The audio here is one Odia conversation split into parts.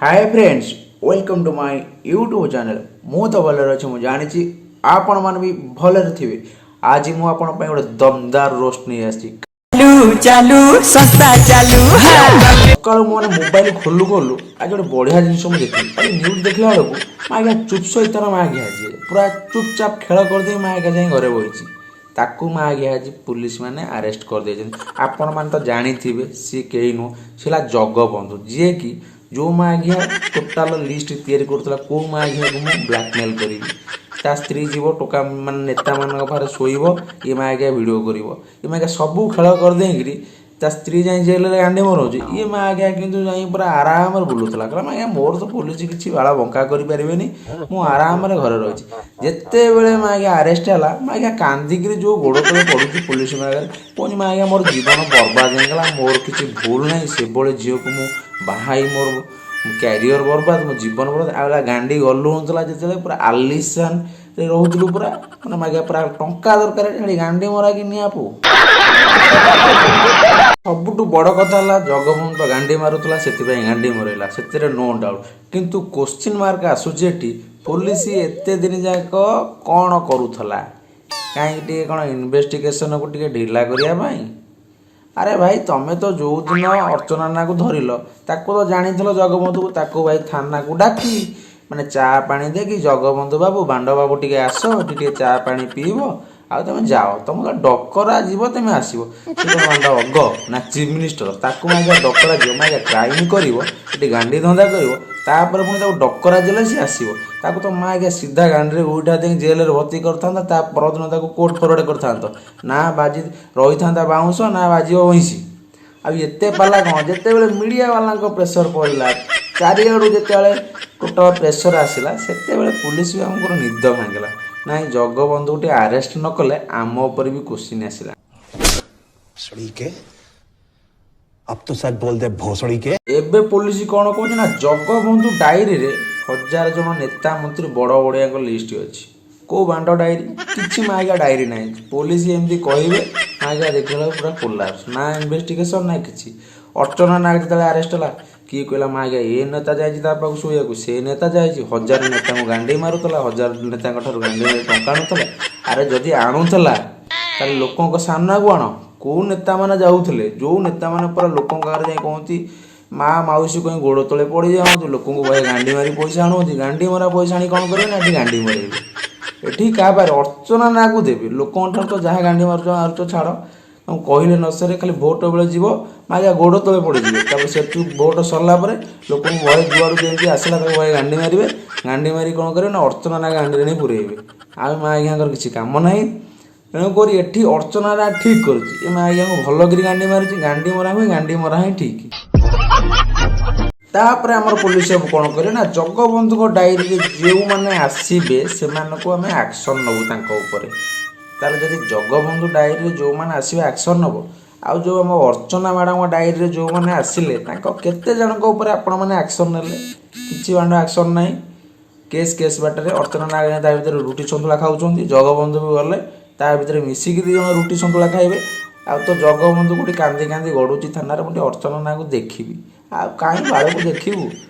Hi friends, welcome to my YouTube channel. ମୁଁ ତ ଭଲରେ ଅଛି, ମୁଁ ଜାଣିଛି ଆପଣମାନେ ବି ଭଲରେ ଥିବେ। ଆଜି ମୁଁ ଆପଣଙ୍କ ପାଇଁ ଗୋଟେ ଦମଦାର ରୋଷ୍ଟ ନେଇ ଆସିଛି। ଚାଲୁ ଚାଲୁ ସଂସ୍ଥା ଚାଲୁ। ସକାଳୁ ମୁଁ ମାନେ ମୋବାଇଲ ଖୋଲୁ ଖୋଲୁ ଆଜି ଗୋଟେ ବଢ଼ିଆ ଜିନିଷ ମୁଁ ଦେଖିଲି। ଆଜି ନ୍ୟୁଜ୍ ଦେଖିଲା ବେଳକୁ ମାଗିଆ ଚୁପ୍ ସଇତାନ ମାଗିଆ ଆଜି ପୁରା ଚୁପଚାପ ଖେଳ କରିଦେଇ ମାଗିଆ ଯାଇ ଘରେ ବଇଛି। ତାକୁ ମାଗିଆ ଆଜି ପୁଲିସ ମାନେ ଆରେଷ୍ଟ କରିଦେଇଛନ୍ତି। ଆପଣମାନେ ତ ଜାଣିଥିବେ, ସିଏ କେହି ନୁହଁ, ସେ ହେଲା ଜଗବନ୍ଧୁ, ଯିଏକି ଯେଉଁ ମାଗିଆ ଟୋଟାଲ ଲିଷ୍ଟ ତିଆରି କରୁଥିଲା କେଉଁ ମାଗିଆକୁ ମୁଁ ବ୍ଲାକମେଲ୍ କରିବି। ତା ସ୍ତ୍ରୀ ଯିବ ଟୋକା ମାନେ ନେତାମାନଙ୍କ ପାଖରେ ଶୋଇବ, ଇଏ ମାଗିଆ ଭିଡ଼ିଓ କରିବ। ଇଏ ମାଗିଆ ସବୁ ଖେଳ କରିଦେଇକିରି ତା ସ୍ତ୍ରୀ ଯାଇ ଜେଲରେ ଗାଣ୍ଡି ମରଉଛି, ଇଏ ମାଗିଆ କିନ୍ତୁ ଯାଇ ପୁରା ଆରାମରେ ବୁଲୁଥିଲା। କହିଲା, ମାଗିଆ ମୋର ତ ପୋଲିସ କିଛି ବାଳ ବଙ୍କା କରିପାରିବେନି, ମୁଁ ଆରାମରେ ଘରେ ରହିଛି। ଯେତେବେଳେ ମାଗିଆ ଆରେଷ୍ଟ ହେଲା, ମାଗିଆ କାନ୍ଦିକିରି ଯେଉଁ ଗୋଡ଼ ତଳେ ପଡ଼ୁଛି ପୋଲିସ ମାଗରେ, କହୁଛି, ମାଗିଆ ମୋର ଜୀବନ ବର୍ବାଦ ହେଇଗଲା, ମୋର କିଛି ଭୁଲ ନାହିଁ, ସେଭଳି ଝିଅକୁ ମୁଁ ବାହା ହେଇ ମୋର କ୍ୟାରିୟର ବର୍ବାଦ, ମୋ ଜୀବନ ବର୍ବାଦ। ଆଉ ହେଲା ଗାଣ୍ଡି ଗଲୁ ହେଉଥିଲା ଯେତେବେଳେ ପୁରା ଆଲିସାନରେ ରହୁଥିଲୁ, ପୁରା ମାନେ ମାଗିଆ ପୁରା ଟଙ୍କା ଦରକାର, ଖାଲି ଗାଣ୍ଡି ମରାକି ନିଆଁ ପୁ। ସବୁଠୁ ବଡ଼ କଥା ହେଲା, ଜଗବନ୍ଧୁ ତ ଗାଣ୍ଡି ମାରୁଥିଲା, ସେଥିପାଇଁ ଗାଣ୍ଡି ମରେଇଲା, ସେଥିରେ ନୋ ଡାଉଟ୍। କିନ୍ତୁ କୋଶ୍ଚିନ୍ ମାର୍କ ଆସୁଛି ଏଠି, ପୋଲିସ ଏତେ ଦିନ ଯାକ କ'ଣ କରୁଥିଲା? କାହିଁକି ଟିକେ କ'ଣ ଇନଭେଷ୍ଟିଗେସନକୁ ଟିକେ ଢିଲା କରିବା ପାଇଁ? ଆରେ ଭାଇ, ତମେ ତ ଯେଉଁଦିନ ଅର୍ଚ୍ଚନା ନାକୁ ଧରିଲ, ତାକୁ ତ ଜାଣିଥିଲ ଜଗବନ୍ଧୁକୁ। ତାକୁ ଭାଇ ଥାନାକୁ ଡାକି ମାନେ ଚା ପାଣି ଦେଇକି, ଜଗବନ୍ଧୁ ବାବୁ, ବାଣ୍ଡ ବାବୁ, ଟିକେ ଆସ ଏଠି, ଟିକେ ଚା ପାଣି ପିଇବ ଆଉ ତମେ ଯାଅ। ତମକୁ ଡକରା ଯିବ, ତମେ ଆସିବ। ସେ କଣ ବାଣ୍ଡ ଅଗ ନା ଚିଫ୍ ମିନିଷ୍ଟର? ତାକୁ ମାଗିଆ ଡକରା ଯିବ, ମାଗିଆ କ୍ରାଇମ୍ କରିବ ଏଠି, ଗାଣ୍ଡି ଧନ୍ଦା କରିବ, ତାପରେ ପୁଣି ତାକୁ ଡକରା ଦେଲେ ସିଏ ଆସିବ। ତାକୁ ତ ମାଗିଆ ସିଧା ଗାଣ୍ଡିରେ ଉଇଠା ଦେଇକି ଜେଲରେ ଭର୍ତ୍ତି କରିଥାନ୍ତା, ତା ପରଦିନ ତାକୁ କୋର୍ଟ ଫରୱାର୍ଡ଼ କରିଥାନ୍ତ। ନା ବାଜି ରହିଥାନ୍ତା ବାଉଁଶ, ନା ବାଜିବ ବଇଁଶୀ। ଆଉ ଏତେ ପାଲା କ'ଣ? ଯେତେବେଳେ ମିଡ଼ିଆ ବାଲାଙ୍କ ପ୍ରେସର ପଡ଼ିଲା, ଚାରିଆଡ଼ୁ ଯେତେବେଳେ ଟୋଟାଲ ପ୍ରେସର ଆସିଲା, ସେତେବେଳେ ପୋଲିସ ବାବୁଙ୍କର ନିଦ ଭାଙ୍ଗିଲା। ନାଇଁ, ଜଗବନ୍ଧୁକୁ ଟିକେ ଆରେଷ୍ଟ ନ କଲେ ଆମ ଉପରେ ବି କୋଶ୍ଚିନ୍ ଆସିଲା। भोसड़ी के, अब तो सच बोल दे भोसड़ी के। ଏବେ ପୋଲିସ କ'ଣ କହୁଛି ନା, ଜଗବନ୍ଧୁ ଡାଏରୀରେ ହଜାର ଜଣ ନେତା, ମନ୍ତ୍ରୀ, ବଡ଼ ବଡ଼ିଆଙ୍କ ଲିଷ୍ଟ ଅଛି। କୋଉ ବାଣ୍ଡ ଡାଏରୀ? କିଛି ମାଗିଆ ଡାଏରୀ ନାହିଁ। ପୋଲିସ ଏମିତି କହିବେ, ମାଗିଆ ଦେଖିଲା ବେଳକୁ ପୁରା କୋଲାପ୍ସ। ନା ଇନଭେଷ୍ଟିଗେସନ ନା କିଛି। ଅର୍ଚ୍ଚନା ନାଗ ଯେତେବେଳେ ଆରେଷ୍ଟ ହେଲା, କିଏ କହିଲା ମାଗିଆ ଏ ନେତା ଯାଇଛି ତା ପାଖକୁ ଶୋଇବାକୁ, ସେ ନେତା ଯାଇଛି, ହଜାର ନେତାଙ୍କୁ ଗାଣ୍ଡି ମାରୁଥିଲା, ହଜାର ନେତାଙ୍କ ଠାରୁ ଗାଣ୍ଡି ମାରି ଟଙ୍କା ଆଣୁଥିଲା। ଆରେ, ଯଦି ଆଣୁଥିଲା ତାହେଲେ ଲୋକଙ୍କ ସାମ୍ନାକୁ ଆଣ, କୋଉ ନେତାମାନେ ଯାଉଥିଲେ। ଯୋଉ ନେତାମାନେ ପୁରା ଲୋକଙ୍କ ଆଗରେ ଯାଇ କହନ୍ତି, ମା ମାଉସୀ କହି ଗୋଡ଼ ତଳେ ପଡ଼ି ଯାଆନ୍ତି, ଲୋକଙ୍କୁ ବହେ ଗାଣ୍ଡି ମାରି ପଇସା ଆଣନ୍ତି। ଗାଣ୍ଡି ମରା ପଇସା ଆଣି କ'ଣ କରିବେ? ନା ଏଠି ଗାଣ୍ଡି ମରେଇବେ। ଏଠି କାହା ପାଖରେ ଅର୍ଚ୍ଚନା ନାଁକୁ ଦେବେ? ଲୋକଙ୍କ ଠାରୁ ତ ଯାହା ଗାଣ୍ଡି ମାରୁଛ ମାରୁଛ, ଛାଡ଼, ତାଙ୍କୁ କହିଲେ ନ ସରେ। ଖାଲି ଭୋଟ ବେଳେ ଯିବ, ମାଗିଆ ଗୋଡ଼ ତଳେ ପଡ଼ିଯିବେ। ତାପରେ ସେଠୁ ଭୋଟ ସରିଲା ପରେ ଲୋକଙ୍କୁ ବହେ ଯୁଆଡ଼ୁ ଯେମିତି ଆସିଲା ତାକୁ ବହେ ଗାଣ୍ଡି ମାରିବେ। ଗାଣ୍ଡି ମାରି କ'ଣ କରିବେ ନା ଅର୍ଚ୍ଚନା ନାଁ ଗାଣ୍ଡିରେ ନେଇ ପୁରେଇବେ। ଆଉ ମାଗିଆଙ୍କର କିଛି କାମ ନାହିଁ। ତେଣୁକରି ଏଠି ଅର୍ଚ୍ଚନା ନା ଠିକ୍ କରୁଛି। ଏ ମାଗିଆଙ୍କୁ ଭଲ କରି ଗାଣ୍ଡି ମାରିଛି। ଗାଣ୍ଡି ମରା ହୁଏ, ଗାଣ୍ଡି ମରା ହିଁ ଠିକ୍। ତାପରେ ଆମର ପୋଲିସ ବାବୁ କ'ଣ କରିବେ ନା, ଜଗବନ୍ଧୁଙ୍କ ଡାଏରୀରେ ଯେଉଁମାନେ ଆସିବେ ସେମାନଙ୍କୁ ଆମେ ଆକ୍ସନ୍ ନେବୁ ତାଙ୍କ ଉପରେ। ତାହେଲେ ଯଦି ଜଗବନ୍ଧୁ ଡାଏରୀରେ ଯେଉଁମାନେ ଆସିବେ ଆକ୍ସନ୍ ନେବ, ଆଉ ଯେଉଁ ଆମ ଅର୍ଚ୍ଚନା ମ୍ୟାଡ଼ାମଙ୍କ ଡାଏରୀରେ ଯେଉଁମାନେ ଆସିଲେ, ତାଙ୍କ କେତେ ଜଣଙ୍କ ଉପରେ ଆପଣମାନେ ଆକ୍ସନ୍ ନେଲେ? କିଛି ବାଣ୍ଡ ଆକ୍ସନ୍ ନାହିଁ। କେସ୍ କେସ୍ ବାଟରେ ଅର୍ଚ୍ଚନା ନାଗ ତା ଭିତରେ ରୁଟି ସନ୍ତୁଳା ଖାଉଛନ୍ତି। ଜଗବନ୍ଧୁ ବି ଗଲେ ତା ଭିତରେ ମିଶିକି ଦୁଇ ଜଣ ରୁଟି ସନ୍ତୁଳା ଖାଇବେ। ଆଉ ତ ଜଗବନ୍ଧୁ କୋଉଠି କାନ୍ଦି କାନ୍ଦି ଗଡ଼ୁଛି ଥାନାରେ, ମୁଁ ଟିକେ ଅର୍ଚ୍ଚନା ନାଗକୁ ଦେଖିବି। ଆଉ କାହିଁ ବାଳକୁ ଦେଖିବୁ?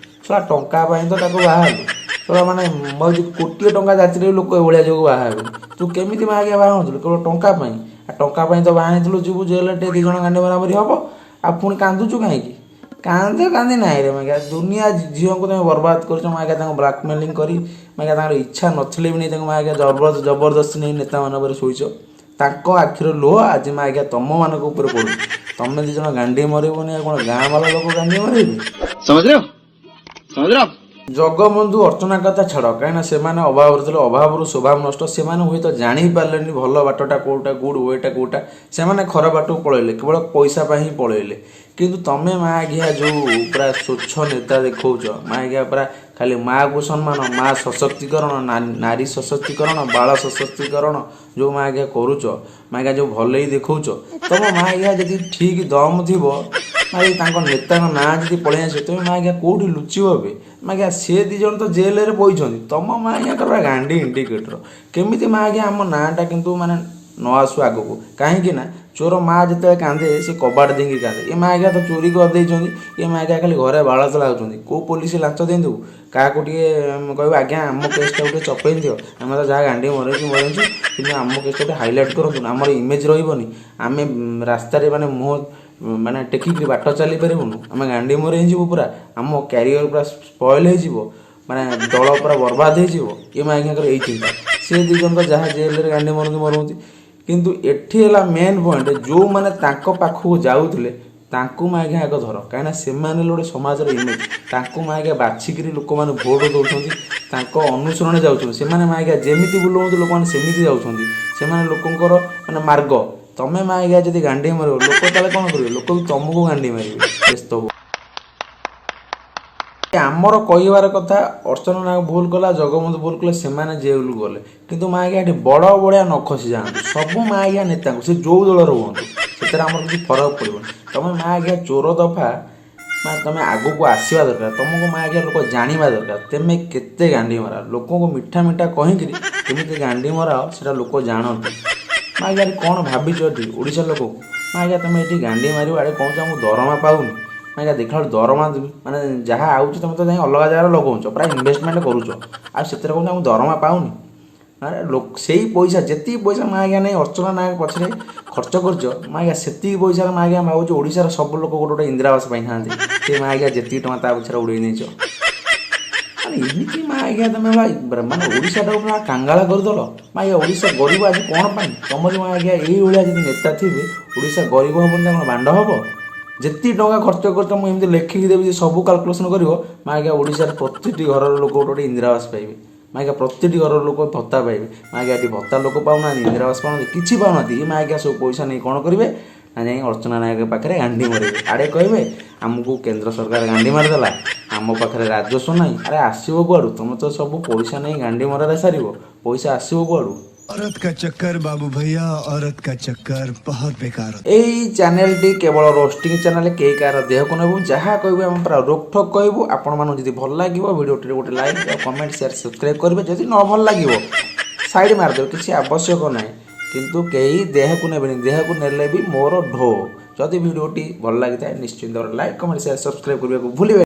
ଶଳା, ଟଙ୍କା ପାଇଁ ତ ତାକୁ ବାହା ହେଲୁ। ଶଳା, ମାନେ ଭାବୁଛି କୋଟିଏ ଟଙ୍କା ଯାଚିଲେ ବି ଲୋକ ଏଭଳିଆ ଯୋଗୁଁ ବାହା ହେବେନି। ତୁ କେମିତି ମାଗିଆ ବାହା ହେଉଥିଲୁ? କେବଳ ଟଙ୍କା ପାଇଁ। ଆଉ ଟଙ୍କା ପାଇଁ ତ ବାହା ହେଇଥିଲୁ, ଯିବୁ ଜେଲରେ ଟିକେ ଦୁଇ ଜଣ ଗାଣ୍ଡି ମରାମରି ହବ। ଆଉ ପୁଣି କାନ୍ଦୁଛୁ କାହିଁକି? କାନ୍ଦେ କାନ୍ଦି ନାହିଁ ରେ ମାଗିଆ। ଦୁନିଆ ଝିଅଙ୍କୁ ତମେ ବର୍ବାଦ କରୁଛ ମାଗିଆ, ତାଙ୍କୁ ବ୍ଲାକମେଲିଂ କରି। ମାଗିଆ, ତାଙ୍କର ଇଚ୍ଛା ନଥିଲେ ବି ନେଇ ତାଙ୍କୁ ମାଗିଆ ଜବରଦସ୍ତି ନେଇ ନେତାମାନଙ୍କ ଉପରେ ଶୋଇଛ। ତାଙ୍କ ଆଖିର ଲୁହ ଆଜି ମାଗିଆ ତମମାନଙ୍କ ଉପରେ ପଡୁଛି। ତମେ ଦୁଇ ଜଣ ଗାଣ୍ଡି ମରିବନି, ଆଉ କ'ଣ ଗାଁ ବାଲା ଲୋକ ଗାଣ୍ଡି ମରିବେ? समझ रहे हो? समझ रहे हो आप? ଜଗବନ୍ଧୁ ଅର୍ଚ୍ଚନା କଥା ଛାଡ଼, କାହିଁକିନା ସେମାନେ ଅଭାବରେ ଥିଲେ, ଅଭାବରୁ ସ୍ୱଭାବ ନଷ୍ଟ। ସେମାନେ ହୁଏତ ଜାଣିପାରିଲେନି ଭଲ ବାଟଟା କୋଉଟା, ଗୁଡ୍ ୱେଟା କୋଉଟା। ସେମାନେ ଖରାପ ବାଟକୁ ପଳେଇଲେ, କେବଳ ପଇସା ପାଇଁ ହିଁ ପଳେଇଲେ। କିନ୍ତୁ ତମେ ମା ଘିଆ ଯୋଉ ପୁରା ସ୍ୱଚ୍ଛ ନେତା ଦେଖଉଛ, ମା ଘିଆ ପୁରା ଖାଲି ମାଆକୁ ସମ୍ମାନ, ମା ସଶକ୍ତିକରଣ, ନାରୀ ସଶକ୍ତିକରଣ, ବାଳ ସଶକ୍ତିକରଣ ଯୋଉ ମା ଘିଆ କରୁଛ, ମା ଘିଆ ଯୋଉ ଭଲେଇ ଦେଖଉଛ, ତମ ମା ଘିଆ ଯଦି ଠିକ ଦମ ଥିବ, ମାଗି ତାଙ୍କ ନେତାଙ୍କ ନାଁ ଯଦି ପଳେଇ ଆସିବ, ତମେ ମାଗିଆ କୋଉଠି ଲୁଚିବ ଏବେ? ମାଗିଆ ସେ ଦି ଜଣ ତ ଜେଲରେ ପଇଛନ୍ତି, ତମ ମାଗିଆଙ୍କର ପୁରା ଗାଣ୍ଡି ଇଣ୍ଡିକେଟର। କେମିତି ମାଗିଆ ଆମ ନାଁଟା କିନ୍ତୁ ମାନେ ନ ଆସୁ ଆଗକୁ, କାହିଁକି ନା ଚୋର ମା ଯେତେବେଳେ କାନ୍ଦେ, ସେ କବାଟ ଦେଇକି କାନ୍ଦେ। ଏ ମା ଆଜ୍ଞା ତ ଚୋରି କରିଦେଇଛନ୍ତି। ଏ ମା ଆଜ୍ଞା ଖାଲି ଘରେ ବାଳ ଚଲାଉଛନ୍ତି। କେଉଁ ପୋଲିସ ଲାଞ୍ଚ ଦେଇଦେବୁ, କାହାକୁ ଟିକେ କହିବ, ଆଜ୍ଞା, ଆମ କେସ୍ଟାକୁ ଟିକେ ଚପେଇ ଦିଅ, ଆମେ ତ ଯାହା ଗାଣ୍ଡି ମରେଇଛୁ ମରେଇଛୁ, କିନ୍ତୁ ଆମ କେସ୍ଟା ଟିକେ ହାଇଲାଇଟ୍ କରନ୍ତୁ, ଆମର ଇମେଜ୍ ରହିବନି, ଆମେ ରାସ୍ତାରେ ମାନେ ମୁହଁ ମାନେ ଟେକିକିରି ବାଟ ଚାଲି ପାରିବୁନୁ, ଆମେ ଗାଣ୍ଡି ମରେଇ ଯିବୁ ପୁରା, ଆମ କ୍ୟାରିୟର ପୁରା ସ୍ପଏଲ୍ ହେଇଯିବ, ମାନେ ଦଳ ପୁରା ବର୍ବାଦ ହେଇଯିବ। ଏ ମାଇକିଆଙ୍କର ଏଇ ଚିନ୍ତା। ସେ ଦୁଇ ଜଣ ତ ଯାହା ଜେଲରେ ଗାଣ୍ଡି ମରନ୍ତି ମରନ୍ତି, କିନ୍ତୁ ଏଠି ହେଲା ମେନ୍ ପଏଣ୍ଟ, ଯେଉଁମାନେ ତାଙ୍କ ପାଖକୁ ଯାଉଥିଲେ ତାଙ୍କୁ ମାଗିଆ ଆଗ ଧର। କାହିଁକିନା ସେମାନେ ହେଲେ ଗୋଟେ ସମାଜର ଇମେଜ୍। ତାଙ୍କୁ ମାଗିଆ ବାଛିକିରି ଲୋକମାନେ ଭୋଟ ଦେଉଛନ୍ତି, ତାଙ୍କ ଅନୁସରଣରେ ଯାଉଛନ୍ତି। ସେମାନେ ମାଗିଆ ଯେମିତି ବୁଲଉଛନ୍ତି, ଲୋକମାନେ ସେମିତି ଯାଉଛନ୍ତି। ସେମାନେ ଲୋକଙ୍କର ମାନେ ମାର୍ଗ। ତମେ ମାଗିଆ ଯଦି ଗାଣ୍ଡି ମାରିବ, ଲୋକ ତାହେଲେ କ'ଣ କରିବେ? ଲୋକ ବି ତମକୁ ଗାଣ୍ଡି ମାରିବେ। ବ୍ୟସ୍ତ ହୁଅ। ଆମର କହିବାର କଥା, ଅର୍ଚ୍ଚନା ନାଗ ଭୁଲ କଲା, ଜଗବନ୍ଧୁ ଭୁଲ କଲେ, ସେମାନେ ଜେଲକୁ ଗଲେ, କିନ୍ତୁ ମା ଆଜ୍ଞା ଏଠି ବଡ଼ ବଡ଼ିଆ ନ ଖସି ଯାଆନ୍ତୁ ସବୁ ମା ଆଜ୍ଞା ନେତାଙ୍କୁ। ସେ ଯେଉଁ ଦଳର ହୁଅନ୍ତୁ, ସେଥିରେ ଆମର କିଛି ଫରକ ପଡ଼ିବନି। ତମେ ମା ଆଜ୍ଞା ଚୋର ଦଫା ମା, ତମେ ଆଗକୁ ଆସିବା ଦରକାର। ତମକୁ ମା ଆଜ୍ଞା ଲୋକ ଜାଣିବା ଦରକାର, ତେମେ କେତେ ଗାଣ୍ଡି ମରା। ଲୋକଙ୍କୁ ମିଠା ମିଠା କହିକିରି କେମିତି ଗାଣ୍ଡି ମରାଅ, ସେଟା ଲୋକ ଜାଣନ୍ତୁ। ମା ଆଜ୍ଞା, କ'ଣ ଭାବିଛ ଏଠି ଓଡ଼ିଶା ଲୋକକୁ? ମା ଆଜ୍ଞା, ତମେ ଏଠି ଗାଣ୍ଡି ମାରିବ, ଆଡ଼େ କହୁଛ ମୁଁ ଦରମା ପାଉନି। ମା ଆଜ୍ଞା, ଦେଖିଲା ବେଳକୁ ଦରମା ମାନେ ଯାହା ଆଉଛି, ତମେ ତ ଯାଇ ଅଲଗା ଜାଗାରେ ଲଗାଉଛ, ପ୍ରାୟ ଇନଭେଷ୍ଟମେଣ୍ଟ କରୁଛ, ଆଉ ସେଥିରେ କହୁଛ ମୁଁ ଦରମା ପାଉନି। ଆରେ ଲୋକ ସେଇ ପଇସା, ଯେତିକି ପଇସା ମା ଆଜ୍ଞା ନେଇ ଅର୍ଚ୍ଚନା ନାୟକ ପଛରେ ଖର୍ଚ୍ଚ କରୁଛ, ମା ଆଜ୍ଞା, ସେତିକି ପଇସାରେ ମା ଆଜ୍ଞା ଭାବୁଛ ଓଡ଼ିଶାର ସବୁ ଲୋକ ଗୋଟେ ଗୋଟେ ଇନ୍ଦିରା ଆବାସ ପାଇଥାନ୍ତେ। ସେ ମା ଆଜ୍ଞା ଯେତିକି ଟଙ୍କା ତା ପଛରେ ଉଡ଼େଇ ନେଇଛ, ମାନେ ଏମିତି ମା ଆଜ୍ଞା ତମେ ଭାଇ ମାନେ ଓଡ଼ିଶାଟାକୁ ପୁରା କାଙ୍ଗାଳ କରିଦେଲ। ମା ଆଜ୍ଞା, ଓଡ଼ିଶା ଗରିବ ଆଜି କ'ଣ ପାଇଁ? ତମରି ମା ଆଜ୍ଞା ଏଇଭଳିଆ ଯଦି ନେତା ଥିବେ, ଓଡ଼ିଶା ଗରିବ ହେବନି ନା କ'ଣ ବାଣ୍ଡ ହବ? ଯେତିକି ଟଙ୍କା ଖର୍ଚ୍ଚ କରୁଛ, ମୁଁ ଏମିତି ଲେଖିକି ଦେବି ଯେ ସବୁ କାଲକୁଲେସନ୍ କରିବ। ମା ଆଜ୍ଞା, ଓଡ଼ିଶାର ପ୍ରତିଟି ଘରର ଲୋକ ଗୋଟେ ଗୋଟେ ଇନ୍ଦିରା ଆବାସ ପାଇବେ। ମା ଆଜ୍ଞା, ପ୍ରତିଟି ଘରର ଲୋକ ଭତ୍ତା ପାଇବେ। ମା ଆଜ୍ଞା, ଏଠି ଭତ୍ତା ଲୋକ ପାଉନାହାନ୍ତି, ଇନ୍ଦିରା ଆବାସ ପାଉନାହାନ୍ତି, କିଛି ପାଉନାହାନ୍ତି। ଏ ମା ଆଜ୍ଞା ସବୁ ପଇସା ନେଇ କ'ଣ କରିବେ ନା ଯାଇ ଅର୍ଚ୍ଚନା ନାୟକ ପାଖରେ ଗାଣ୍ଡି ମାରିବେ। ଆଡ଼େ କହିବେ ଆମକୁ କେନ୍ଦ୍ର ସରକାର ଗାଣ୍ଡି ମାରିଦେଲା, ଆମ ପାଖରେ ରାଜସ୍ୱ ନାହିଁ। ଆରେ ଆସିବ କୁଆଡ଼ୁ? ତମେ ତ ସବୁ ପଇସା ନେଇ ଗାଣ୍ଡି ମରାରେ ସାରିବ, ପଇସା ଆସିବ କୁଆଡ଼ୁ? औरत का चक्कर, बाबू भैया, औरत का चक्कर बहुत बेकार होता। ଏଇ ଚ୍ୟାନେଲଟି କେବଳ ରୋଷ୍ଟିଂ ଚ୍ୟାନେଲ। କେହି କାହାର ଦେହକୁ ନେବୁ, ଯାହା କହିବୁ ଆମେ ପୁରା ରୋକଠୋକ୍ କହିବୁ। ଆପଣମାନଙ୍କୁ ଯଦି ଭଲ ଲାଗିବ, ଭିଡ଼ିଓଟିରେ ଗୋଟେ ଲାଇକ୍ ଆଉ କମେଣ୍ଟ, ସେୟାର, ସବସ୍କ୍ରାଇବ୍ କରିବେ। ଯଦି ନ ଭଲ ଲାଗିବ, ସାଇଡ଼୍ ମାରିଦେବେ, କିଛି ଆବଶ୍ୟକ ନାହିଁ। କିନ୍ତୁ କେହି ଦେହକୁ ନେବେନି, ଦେହକୁ ନେଲେ ବି ମୋର ଢୋ। ଯଦି ଭିଡ଼ିଓଟି ଭଲ ଲାଗିଥାଏ, ନିଶ୍ଚିନ୍ତ ଲାଇକ୍, କମେଣ୍ଟ, ସେୟାର, ସବସ୍କ୍ରାଇବ୍ କରିବାକୁ ଭୁଲିବେ